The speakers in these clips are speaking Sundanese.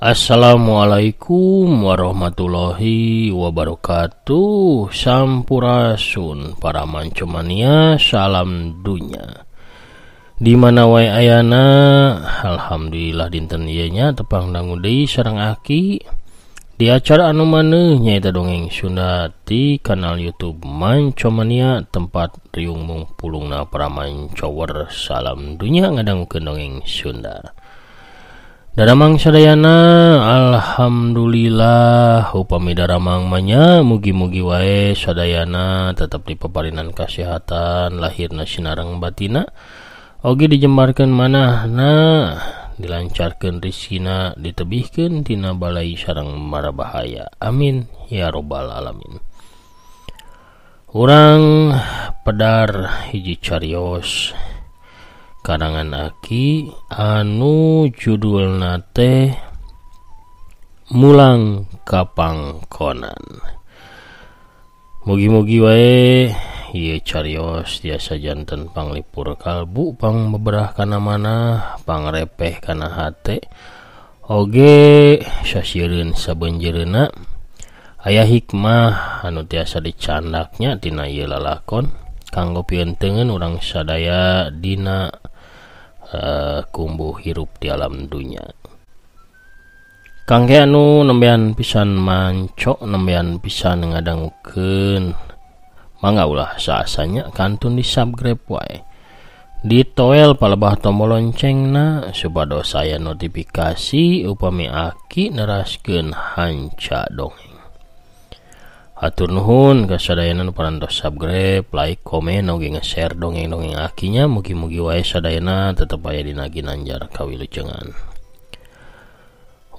Assalamualaikum warahmatullahi wabarakatuh. Sampurasun para mancomania, salam dunya. Di mana wae ayana, alhamdulillah dinten ieu nya tepang dangu deui sareng aki di acara anu maneuh nyaeta dongeng Sunda ti kanal YouTube Mancomania, tempat riung mungpulungna para mancower. Salam dunya ngadangukeun dongeng Sunda. Daramang sadayana, alhamdulillah upami daramang manya mugi-mugi wae sadayana tetap dipaparinan kasehatan lahirna sinareng batina, oge dijembarkeun manahna, dilancarkeun rizkina, ditebihkeun tina balai sareng mara bahaya. Amin ya robbal alamin. Urang pedar hiji carios karangan aki anu judulna teh Mulang Kapangkonan. Mugi-mugi wae ieu carios tiasa janten panglipur kalbu, pangbeberah kana manah, pangrepeh kana hate, oge sasiereun sabeunjeureuna aya hikmah anu tiasa dicandaknya tina ieu lalakon kanggo pientengeun urang sadaya dina kumbuh hirup di alam dunya. Kangge anu nembean pisan manco, nembean pisan ngadangukeun, mangga ulah saasanya kantun di subscribe wae, ditoel palebah tombol loncengna supados aya notifikasi upami aki neraskeun hanca dongeng. Hatur nuhun ka sadayana nu parantos subscribe, like, komen, oge nge-share dongeng-dongeng akinya. Mugi-mugi wae sadayana tetep aya dina ginanjar kawilujengan.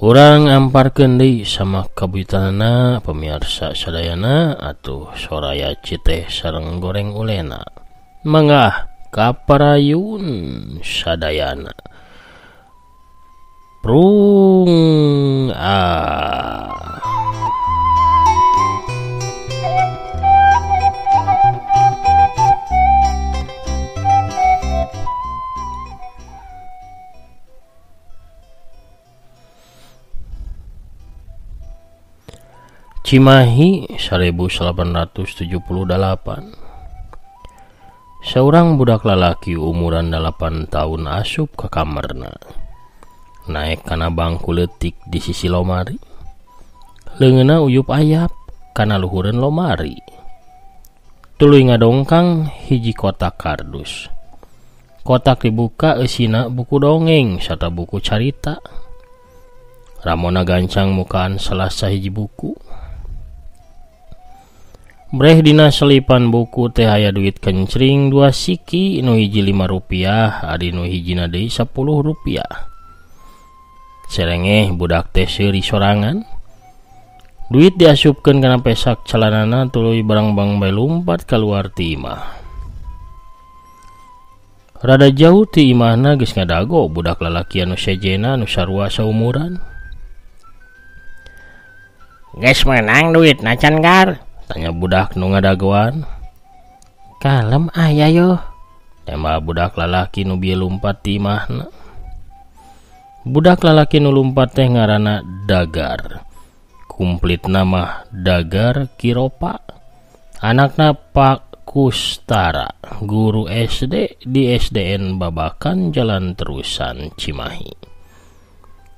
Urang amparkeun deui sama kabuyutanana pemirsa sadayana atuh soraya citeh sareng goreng ulena. Mangga kaparayun sadayana. Prung ah. Cimahi 1878. Seorang budak lalaki umuran 8 tahun asup ke kamarna. Naek kana bangku leutik di sisi lomari. Leungeunna uyup ayap kana luhureun lomari. Tuluy ngadongkang hiji kotak kardus. Kotak dibuka eusina buku dongeng sarta buku carita. Ramona gancang mukaan salah sahiji buku. Breh dina selipan buku teh aya duit kencring 2 siki, nu hiji 5 rupiah, ari nu hijina deui 10 rupiah. Serengeh budak teh seuri sorangan. Duit diasupkeun kana pesak calanana tuluy barang-bang bae lumpat kaluar ti imah. Rada jauh ti imahna geus ngadago budak lalaki anu sejena anu sarua saumuran. Geus meunang duit nacan gar? Tanya budak nu ngadagoan. Kalem aya yo, tembak budak lalaki nu bieu lumpat ti imahna. Budak lalaki nu lumpat teh ngaranna Dagar. Komplit nama Dagar Kiropa. Anakna Pak Kustara, guru SD di SDN Babakan Jalan Terusan Cimahi.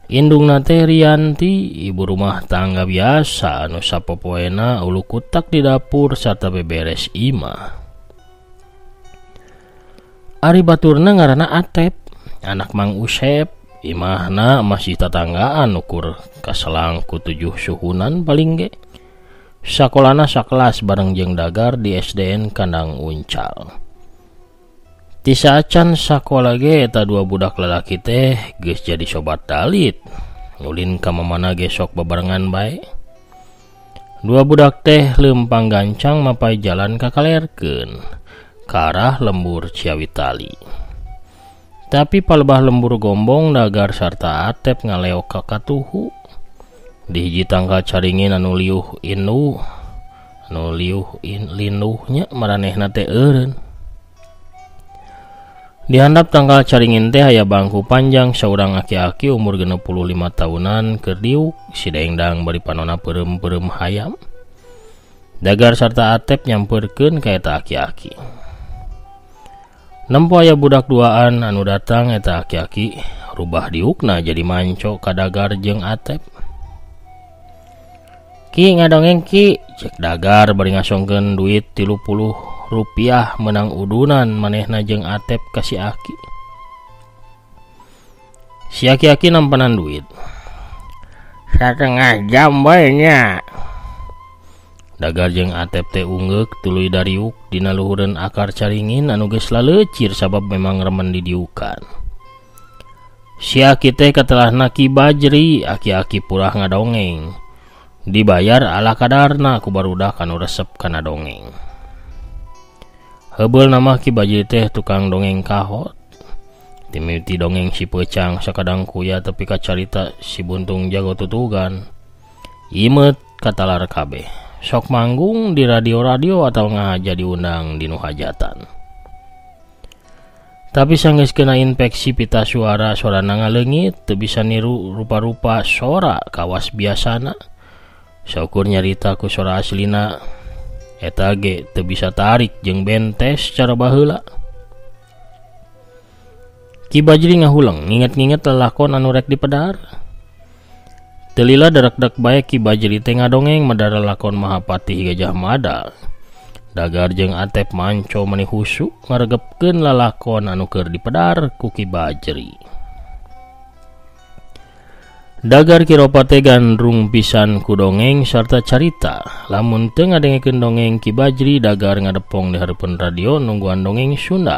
Indungna teh Rianti, ibu rumah tangga biasa anu sapopoena ulu kutak di dapur sarta beberes imah. Ari baturna ngaranna Atep, anak Mang Usep. Imahna masih tatanggaan ukur kaselang ku 7 suhunan paling ge. Sakolana sakelas bareng jeung Dagar di SDN Kandang Uncal. Ti saacan sakola ge eta dua budak lalaki teh geus jadi sobat dalit. Ngulin ka mamana ge sok babarengan bae. Dua budak teh leumpang gancang mapai jalan kakalerkeun ka arah lembur Ciawitali. Tapi palebah lembur gombong Dagar sarta Atep ngaleok ka katuhu. Di hiji tangkal caringin anu liuh inu, anu liuh in linuhnya maranehna teh eureun. Di handap tangkal caringin teh aya bangku panjang saurang aki-aki umur 65 tahunan keur diuk si dengdang bari panona peureum-peureum hayam. Dagar sarta Atep nyamperkeun ka eta aki-aki. Nempo aya budak duaan anu datang eta aki-aki rubah diukna jadi manco ka Dagar jeung Atep. Ki ngadongeng ki, cek Dagar bari ngasongkeun duit 30 rupiah menang udunan manehna jeung Atep ka si aki. Si aki-aki nampanan duit. Satengah jam bae nya. Dagar jeung Atep teh ungeuk tuluy dariuk dina luhureun akar caringin anu geus laleucir sabab memang remen didiukan. Si aki teh katelahna Ki Bajri, aki-aki purah ngadongeng. Dibayar ala kadarna ku barudak anu resep kana dongeng. Heubeul nama Ki Bajri teh tukang dongeng kahot. Timiti dongeng si pecang sakadang kuya tepi ka carita si buntung jago tutugan. Imet katalar kabeh. Sok manggung di radio-radio atau ngahaja diundang di nu hajatan. Tapi sanggeus kena infeksi pita suara, sorana ngaleungit teu bisa niru rupa-rupa sora kawas biasana. Saukur nyarita ku sora aslina eta ge teu bisa tarik jeung bentes cara baheula. Ki Bajri ngahuleng nginget-nginget lelakon anu rek dipedar. Teu lila darak-dak bae Ki Bajri teh ngadongeng medar lelakon Mahapatih Gajah Mada. Dagar jeung Atep manco mani husuk ngaregepkeun lalakon anu keur dipedar ku Ki Bajri. Dagar kiropa teh gandrung pisan ku dongeng sarta carita. Lamun teu ngadengekeun dongeng Ki Bajri, Dagar ngadepong di hareupeun radio nungguan dongeng Sunda.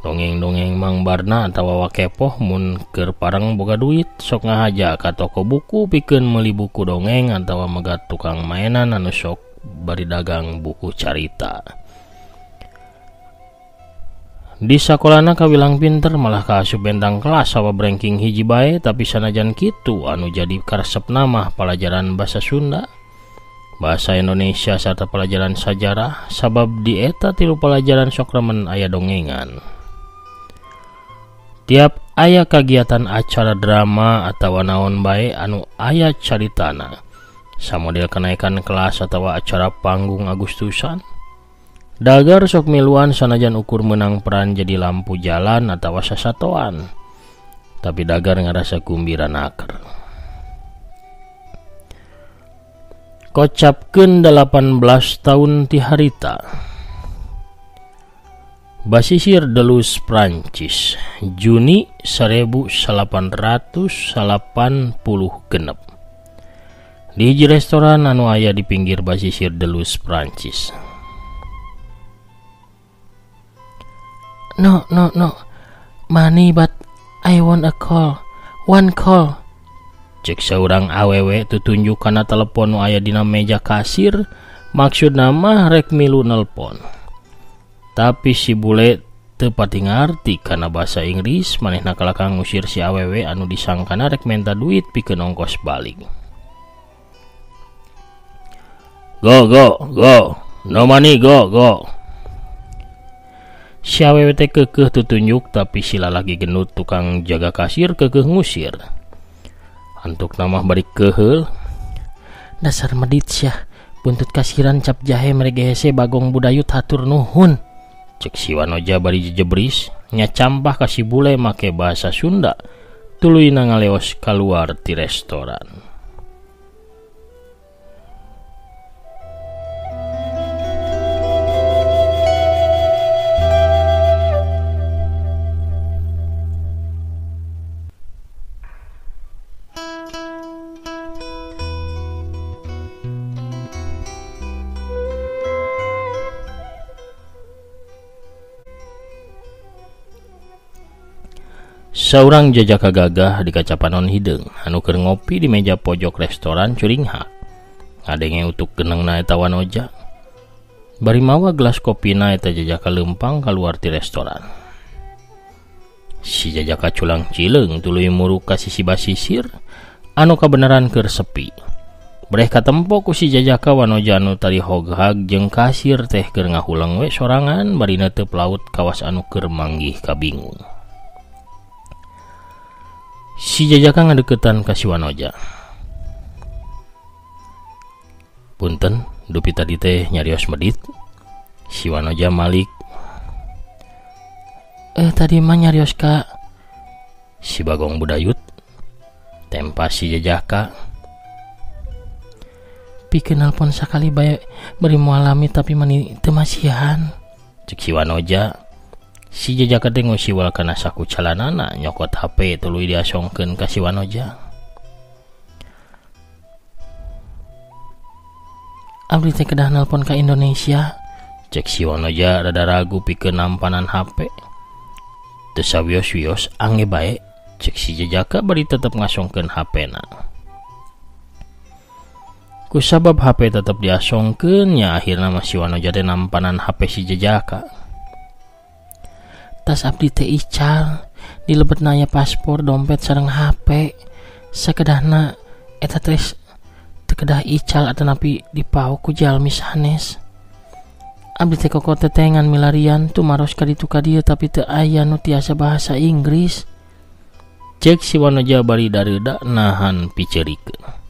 Dongeng-dongeng Mang Barna atawa Wakepoh mun keur pareng boga duit sok ngahaja ka toko buku pikeun meuli buku dongeng atawa megat tukang mainan anu sok bari dagang buku carita. Di sakolana kawilang pinter malah kaasup bentang kelas sabab ranking hiji bae, tapi sanajan kitu anu jadi karesepna mah palajaran basa Sunda, bahasa Indonesia sarta pelajaran sajarah sabab di eta tilu pelajaran sok remen aya dongengan. Tiap aya kagiatan acara drama atawa naon bae anu aya caritana, samodel kenaikan kelas atawa acara panggung Agustusan, Dagar sok miluan sanajan ukur menang peran jadi lampu jalan atawa sasatoan. Tapi Dagar ngarasa gumbira naker. Kocapkeun 18 tahun ti harita. Basisir Delus Prancis, Juni 1886. Di hiji restoran anu aya di pinggir basisir Delus Prancis. No, no, no. Money, but I want a call. One call. Cek saurang awewe tutunjuk kana telepon nu aya dina meja kasir, maksudna mah rek milu nelpon. Tapi si bule teu pati ngarti kana bahasa Inggris, manehna kalakang ngusir si awewe anu disangkana rek menta duit pikeun ongkos balik. Go, go, go. No money, go, go. Si awewe teh keukeuh tutunjuk, tapi si lalaki gendut tukang jaga kasir keukeuh ngusir. Antuk namah bari keuheul. Dasar medit sia, buntut kasiran cap jahe merege hese bagong budayut hatur nuhun. Cek si wanoja bari jejebris, nyacampah ka si bule make bahasa Sunda, tuluyna ngaleos kaluar ti restoran. Saurang jajaka gagah di kacapanon hideung anu keur ngopi di meja pojok restoran curinghak. Ngadenge utuk genengna eta wanoja. Bari mawa gelas kopina eta jajaka leumpang kaluar ti restoran. Si jajaka culang cileung tuluy muruk ka sisi basisir anu kabeneran keur sepi. Breh katempo ku si Jajaka Wanoja anu tadi hoghag jeung kasir teh keur ngahuleng we sorangan bari neuteup laut kawas anu keur manggih kabingung. Si Jajaka ngadeukeutan ka si Wanoja. Punten, dupi tadi teh nyarios medit. Si Wanoja malik. Tadi mah nyarios ka si Bagong Budayut. Tempa si Jajaka. Pikeun nelpon sakali bae bari moal lami tapi mani teu masihan. Cek si Wanoja. Si Jajaka teh ngusiwal kana saku calanana nyokot HP tuluy diasongkeun ka si Wanoja. Abdi teh kedah nelpon ka Indonesia. Cek si Wanoja rada ragu pikeun nampanan HP. Teu sawios-wios ange bae. Cek si Jajaka bari tetep ngasongkeun HP-na. Kusabab HP tetep diasongkeun nya akhirna mah si Wanoja teh nampanan HP si Jajaka. Tas abdi teh ical, di lebetna aya paspor, dompet sareng HP. Sakedahna eta teh teu kedah ical atanapi dipaok ku jalmi sanes. Abdi teh koko tetengan milarian tumaros ka ditu ka dieu tapi teu aya nu tiasa bahasa Inggris. Cek si Wanoja bari dareuda nahan piceurikeun.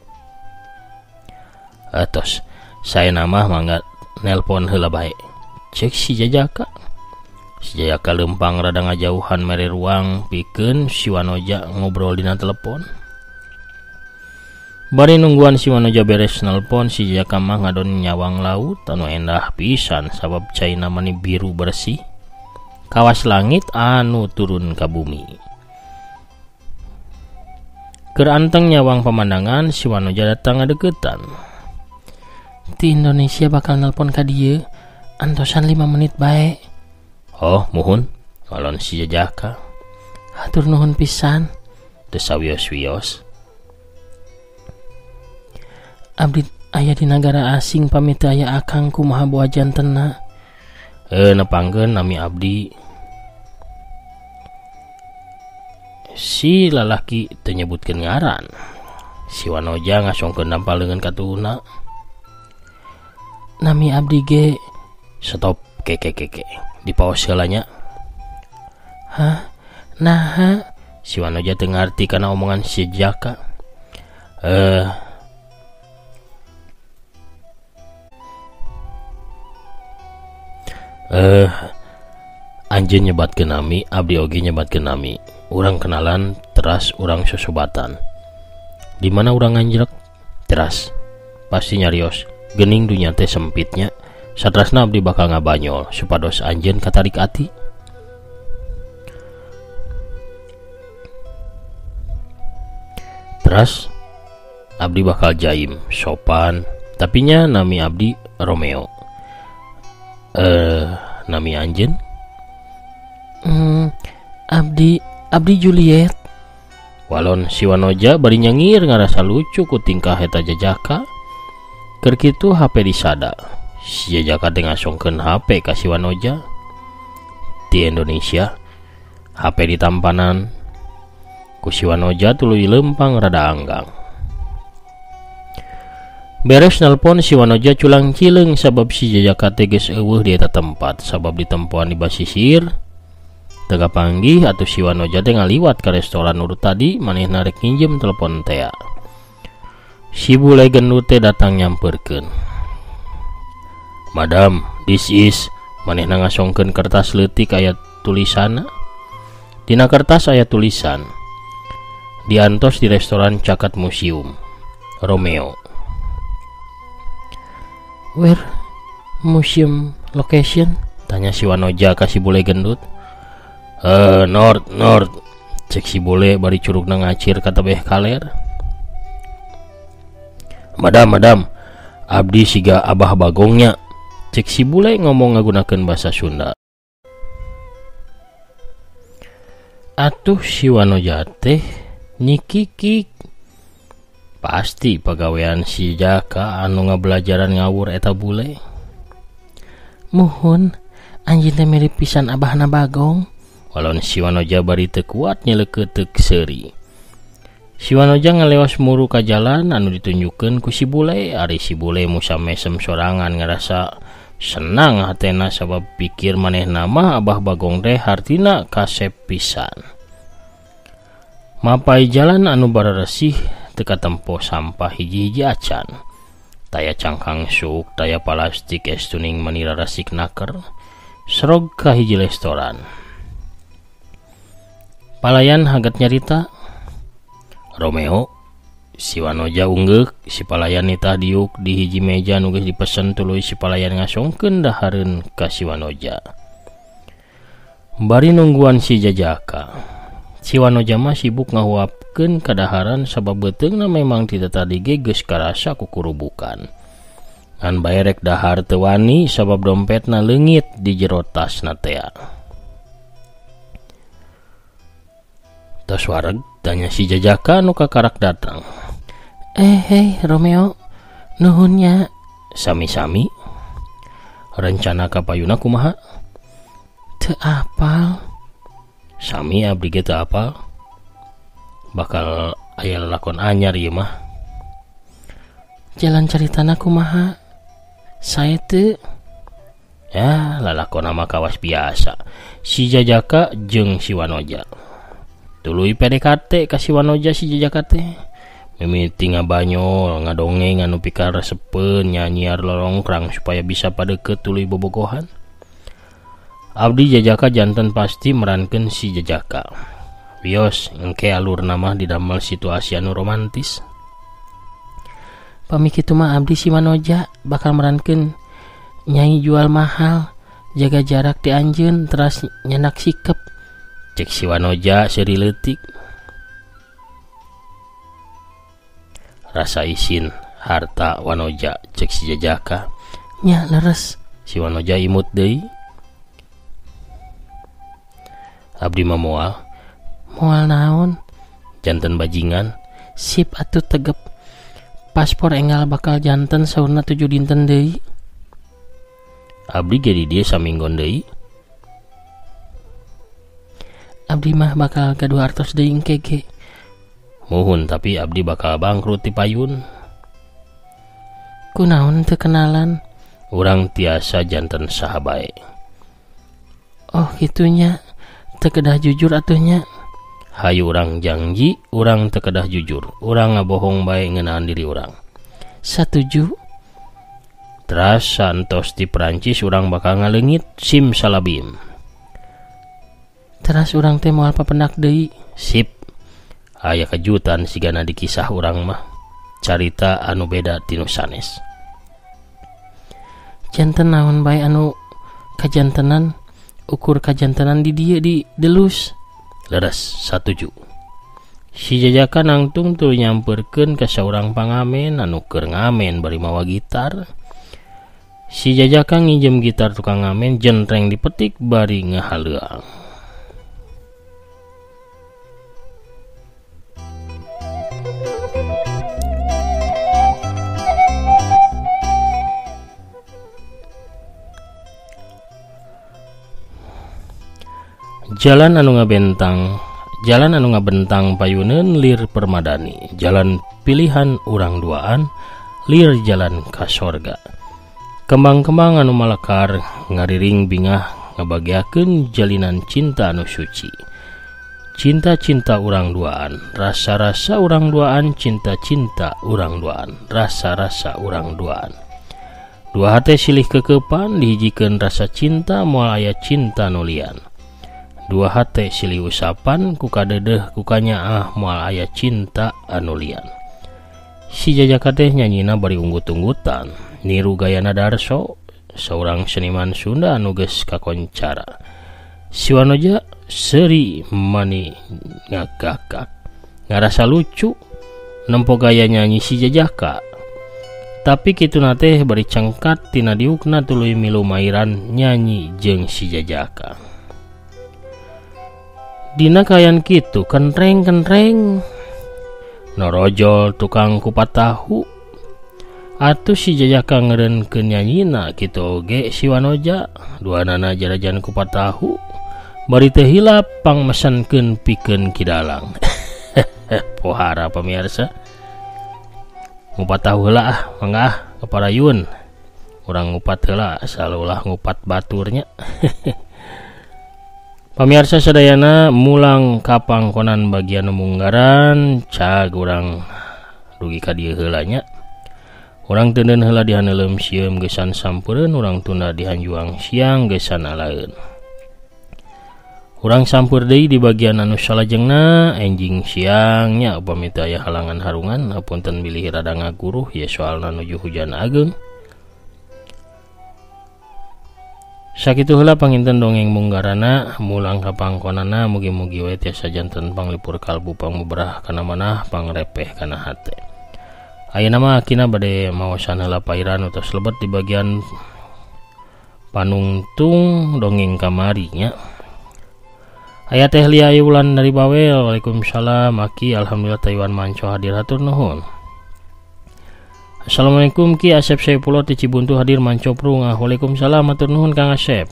Atos, saya nama mangga nelpon heula bae. Cek si Jajaka. Si Jajaka lempang rada ngajauhan mere ruang pikeun si Wanoja ngobrol dina telepon. Bari nungguan si Wanoja beres nelpon, si Jajaka mah ngadon nyawang laut anu endah pisan sabab caina mani biru bersih. Kawas langit anu turun ka bumi. Keur anteng nyawang pemandangan, si Wanoja datang ngadeukeutan. Ti Indonesia bakal nelpon ka dieu antosan 5 menit bae. Oh, muhun. Walon si Jajaka. Hatur nuhun pisan. Teu sawios-wios. Abdi aya di nagara asing pamit teu aya akang kumaha boa jantenna. Nepangkeun nami abdi. Si lalaki teu nyebutkeun ngaran. Si Wanoja ngasongkeun dampal leungeun katuhuna. Nami abdi ge. Stop keke dipaos heula nya. Hah? Naha? Si Wanoja teu ngarti kana omongan si Jaka. Anjeun nyebatkeun nami, abdi oge nyebatkeun nami. Urang kenalan teras urang sosobatan. Di mana urang nganjrek? Teras. Pasti nyarios. Gening dunya teh sempitnya. Satrasna abdi bakal ngabanyol supados anjeun katarik ati. Teras abdi bakal jaim, sopan, tapi nya nami abdi Romeo. Nami anjeun? Abdi Juliet. Walon si Wanoja bari nyengir ngarasa lucu ku tingkah eta Jajaka. Keur kitu HP disada. Si Jajaka teh ngasongkeun HP ka si Wanoja. Di Indonesia HP ditampanan ku si Wanoja tuluy lempang rada anggang. Beres nelpon si Wanoja culang cileung sabab si Jajaka teh geus eueuh di eta tempat sabab ditempoan di basisir. Teu kapanggih atuh si Wanoja teh ngaliwat ka restoran urut tadi manehna rek nginjem telepon tea. Si bule gendut teh datang nyamperkeun. Madam, this is manehna ngasongkeun kertas leutik aya tulisanna. Dina kertas aya tulisan. Diantos di restoran caket museum. Romeo. Where museum location? Tanya si Wanoja ka si bule gendut. North north. Cek si bule bari curugna ngacir ka tebeh kaler. Madam, abdi siga abah bagongnya. Cek si bule ngomong ngagunakeun bahasa Sunda. Atuh si Wanoja teh nyikikik. Pasti pagawean si Jaka anu ngabelajaran ngawur eta bule. Muhun, anjeun teh mirip pisan abahna Bagong. Walon si Wanoja bari teu kuat nyeleukeuteup seuri. Si Wanoja ngalewas muru ka jalan anu ditunjukkeun ku si bule. Ari si bule musa mesem sorangan ngarasa senang hatena sabab pikir manehna mah Abah Bagong teh hartina kasep pisan. Mapai jalan anu bararesih teu katempo sampah hiji-hiji acan. Taya cangkang suuk, taya plastik es tuning manira resik naker. Serog ka hiji restoran. Palayan haget nyarita. Romeo, si Wanoja unggeuk, si palayan nitah diuk di hiji meja nu geus dipesen tuluy si palayan ngasongkeun dahareun ka si Wanoja. Bari nungguan si Jajaka. Si Wanoja mah sibuk ngahuapkeun kadaharan sabab beuteungna memang ti tadi ge geus karasa kukurubukan. Ngan bae rek dahar teu wani sabab dompetna leungit di jero tasna tea. Tos wareg tanya si Jajaka nu kakarak datang. Hei Romeo, nuhun nya. Sami-sami. Rencana ka payuna kumaha? Teu apal. Sami abdi ge teu apal. Bakal aya lalakon anyar ieu mah. Jalan caritana kumaha? Sae teu? Ya, lalakon mah kawas biasa. Si Jajaka jeung si Wanoja. Tuluy PDKT ka si Wanoja si Jajaka teh. Mimiti ngabanyol, ngadongeng anu pikaresepeun, nyanyiar lolongkrang supaya bisa padeukeut tuluy bobogohan. Abdi Jajaka janten pasti merankeun si Jajaka. Wios engke alurna mah didamel situasi anu romantis. Pami kitu mah abdi si Wanoja bakal merankeun nyai jual mahal, jaga jarak ti anjeun teras nyanak sikep. Cek si Wanoja seuri leutik. Rasa isin harta Wanoja cek si Jajaka. Nya leres. Si Wanoja imut deui. Abdi mah moal. Moal naon? Janten bajingan. Sip atuh tegep. Paspor enggal bakal janten saurna 7 dinten deui. Abdi ge di dieu saminggon deui. Abdi mah bakal gaduh artos deui engke ge. Muhun tapi abdi bakal bangkrut ti payun. Kunaon teu kenalan? Urang tiasa janten saha bae. Oh kitunya. Teu kedah jujur atuh nya. Hayu urang janji, urang teu kedah jujur. Urang ngabohong bae ngeunaan diri urang. Satuju. Teras santos di Perancis urang bakal ngaleungit simsalabim. Teras urang teh moal papendak deui. Sip. Aya kejutan sigana di kisah urang mah. Carita anu beda tinu sanes. Janten naon bae anu kajantenan, ukur kajantenan di dieu di Delus. Leres satuju. Si Jajaka nangtung tuluy nyamperkeun ka saurang pangamen anu keur ngamen bari mawa gitar. Si Jajaka nginjem gitar tukang ngamen jentreng dipetik bari ngahaleuang. Jalan anu ngabentang payuneun lir permadani, jalan pilihan urang duaan, lir jalan ka sorga. Kembang-kembang anu malakar ngariring bingah ngabagiakeun jalinan cinta anu suci. Cinta-cinta urang duaan, rasa-rasa urang duaan, cinta-cinta urang duaan, rasa-rasa urang duaan. Dua hate silih kekepan dihijikeun rasa cinta moal aya cinta nu lian. Dua hate silih usapan ku kadedeh ku kanyaah moal aya cinta anu lian. Si Jajaka teh nyanyina bari unggut-unggutan, niru gayana Darso, seorang seniman Sunda anu geus kakoncara. Si Wanoja seuri mani ngagakak, ngarasa lucu nempo gaya nyanyi si Jajaka. Tapi kituna teh bari cengkat tina diukna tuluy milu mairan nyanyi jeung si Jajaka. Dina kayan kitu kentreng-kentreng norojol tukang kupat tahu. Atuh si Jajaka ngeureunkeun nyanyina kitu oge si Wanoja duanana jarajan kupat tahu bari teu hilap pangmesenkeun pikeun kidalang. Pohara pemirsa. Ngupat tahu heula ah, mangga ah kaparayun. Urang ngupat heula, salulah ngupat baturnya. Pamirsa sadayana mulang kapangkonan bagian munggaran cag urang dugi ka dieu heula nya. Urang teuneun heula dihaneuleum sieum geusan sampureun, urang tunda dihanjuang siang geusan alaeun. Urang sampur deui di bagian anu salajengna enjing siang nya upami teu aya halangan harungan hapunten bilih rada ngaguruh ye soalna nuju hujan ageung. Sakitu heula panginten dongeng munggarana mulang ka pangkonana mugi-mugi we tiasa janten panglipur kalbu pangmubrah kana manah pangrepeh kana hate. Ayeuna mah akina bade maosan heula pairan tos lebet di bagian panungtung dongeng kamari nya. Aya Teh Lia Wulan dari Bawel. Waalaikumsalam Aki, alhamdulillah Taiwan manco hadir hatur nuhun. Assalamualaikum Ki Asep Saipullah ti Cibuntu hadir manco prung. Waalaikumsalam hatur nuhun Kang Asep.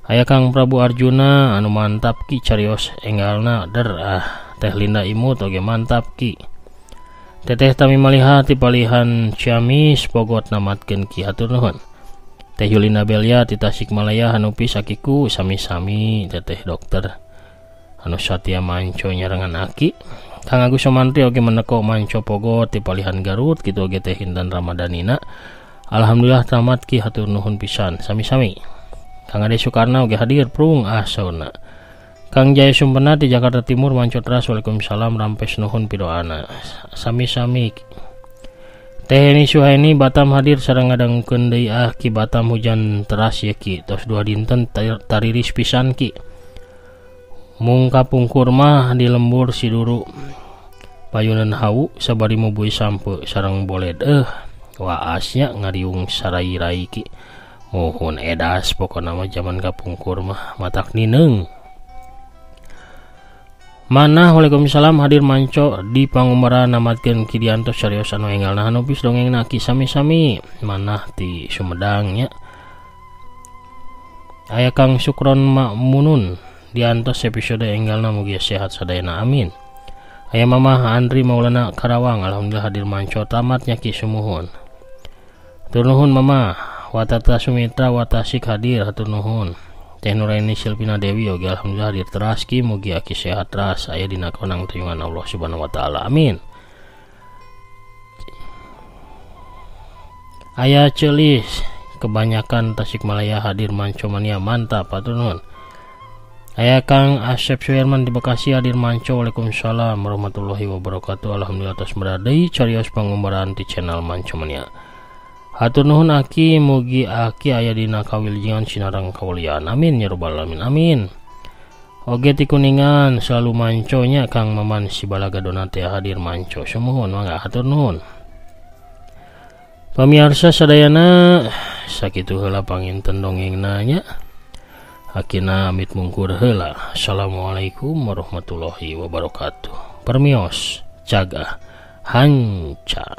Aya Kang Prabu Arjuna anu mantap Ki carios enggalna der ah. Teh Linda Imut oge mantap Ki. Teteh Tami Maliha ti Palihan Ciamis Pogot namatkeun Ki hatur nuhun. Teh Yulina Belia ti Tasikmalaya Hanupi sakiku sami-sami teteh dokter anu satia manco nyarengan aki. Kang Agus Somantri oge meneko manco Pogot ti Palihan Garut kitu oge teh Intan Ramadanina. Alhamdulillah tamat Ki hatur nuhun pisan sami-sami. Kang Ade Sukarna oge hadir prung ah sauna. Kang Jaya Sumpena di Jakarta Timur manco teras. Waalaikumsalam rampes nuhun pidoana sami-sami. Teh Heni Suhaini Batam hadir sareng ngadangkeun deui ah Ki Batam hujan teras ye Ki tos dua dinten tariris pisan Ki. Mung kapungkur mah di lembur siduru payunan hawu sabari mubui sampe sareng boled waasnya ngariung sarai-rai Ki. Muhun edas pokona mah jaman kapungkur mah matak nineung. Manah waalaikumsalam hadir manco di Pangumaran namatkeun Ki Dianto serius anu enggalna hanupis dongengna Ki sami-sami. Manah ti Sumedang nya. Aya Kang Sukron Makmunun diantos episode enggalna mugi sehat sadayana amin. Aya Mamah Andri Maulana Karawang alhamdulillah hadir manco tamatnya Ki sumuhun. Hatur nuhun Mamah. Watata Sumitra Watasik hadir hatur nuhun. Teh Nuraini Silvina Dewi oge alhamdulillah hadir teras Ki mugi aki sehat teras aya dina konang tuyungan Allah Subhanahu wa taala amin. Aya Celis kebanyakan Tasikmalaya hadir manco mania mantap hatur nuhun. Aya Kang Asep Suherman di Bekasi hadir manco. Waalaikumsalam warahmatullahi wabarakatuh. Alhamdulillah tos meradei carios pangumbaran di channel Manco Mania. Hatur nuhun Aki mugi Aki aya dina kawilujengan sinareng kawulian amin ya rabbal alamin amin. Oge ti Kuningan selalu manconya Kang Maman Sibalaga Donate hadir manco sumuhun mangga hatur nuhun. Pamiarsa sadayana sakitu heula panginten dongengna nya. Akina amit mungkur heula. Assalamualaikum warahmatullahi wabarakatuh. Permios jaga hanca.